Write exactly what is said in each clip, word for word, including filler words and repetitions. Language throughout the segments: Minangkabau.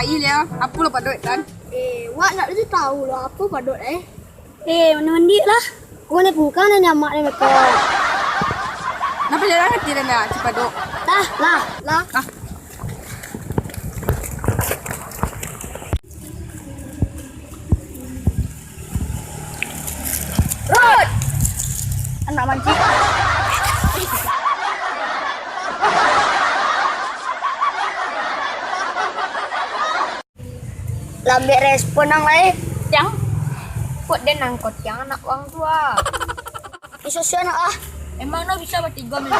Ih, Lia, apo lo padot, Tan? Eh, wak nak tu tahu lo apo padot, eh? Eh, mandi-mandi lah. Kau ni pungkang dah nyamak ni, Meko. Napa jalan hati dah nak, Cipadok? Dah, lah. Lah. Ah. Rot! Anak mancing. Lambek respon ang lai. Tiang, kok den angkot tiang anak wang tu ah. Iso-iso anak ah. Emang no bisa batigo main.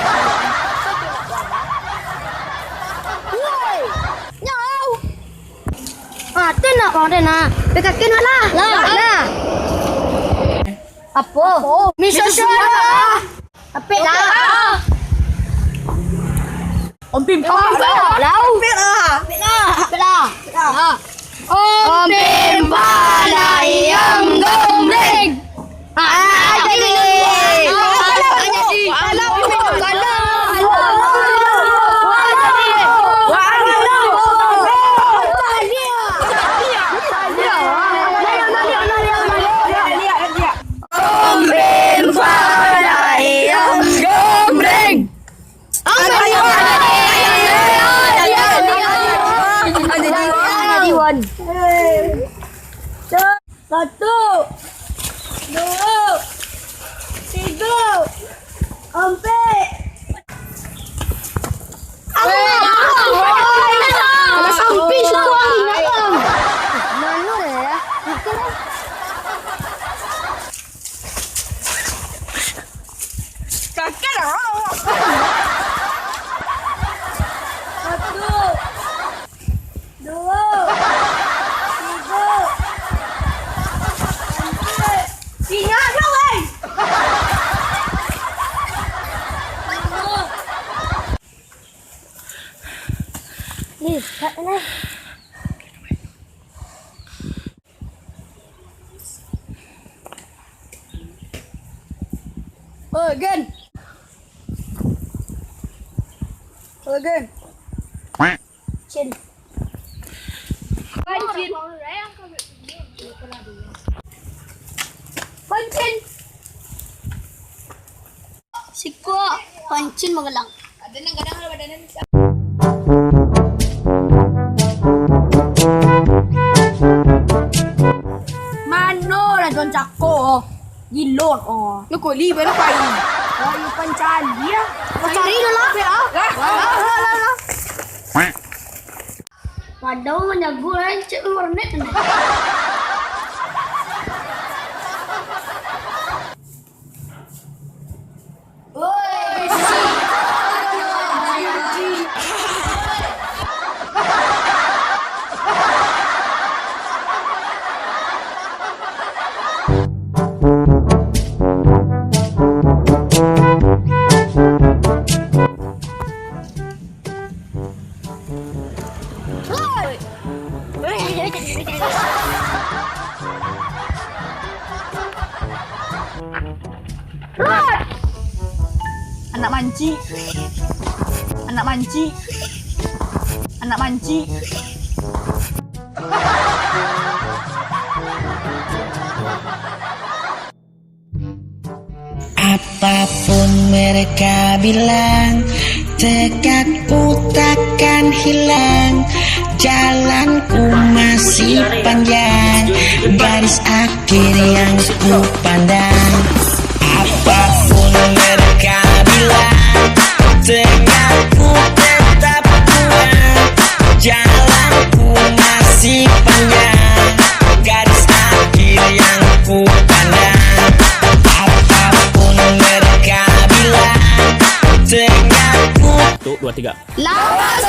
Woi, nyau. Ah, tu nak bang, tu nak. Pekakin nak lah. Lah, lah. Apo? Miso-miso lah. Apik lah. Om Pim, Om Pim, Lau. Apik lah. Apik lah. Om Pim, pala ayam gombreng. Ah, jadi. Om Pim, pala ayam gombreng. Satu, duo, tigo, ampek. Alah, sampai suku angin, Abang. Mano dah, ya? Kakek lah. Satu, duo, tigo, ampek. Ingat tu, weh. Limo. Ih, tak kena. Oi, Gen. Oi, Gen. Cin. Pancin. Pancin. Siko pancin manggalang. Mano lah Don Cako? Gilo, oh. Lu kuli baru pai. Wah, lu pancari ya. Pancari dulu lah. Lah, lah, lah, lah, lah. Padahal manyagu lain cek warnet. Anak manci. Anak manci. Anak manci. Apapun mereka bilang, tekadku takkan hilang. Jalanku masih panjang, garis akhir yang ku pandang. Apapun mereka bilang, tekadku tetap kuat. Jalanku masih panjang, garis akhir yang ku pandang. Apapun mereka bilang, tegakku. Satu, dua, tiga. Lawas,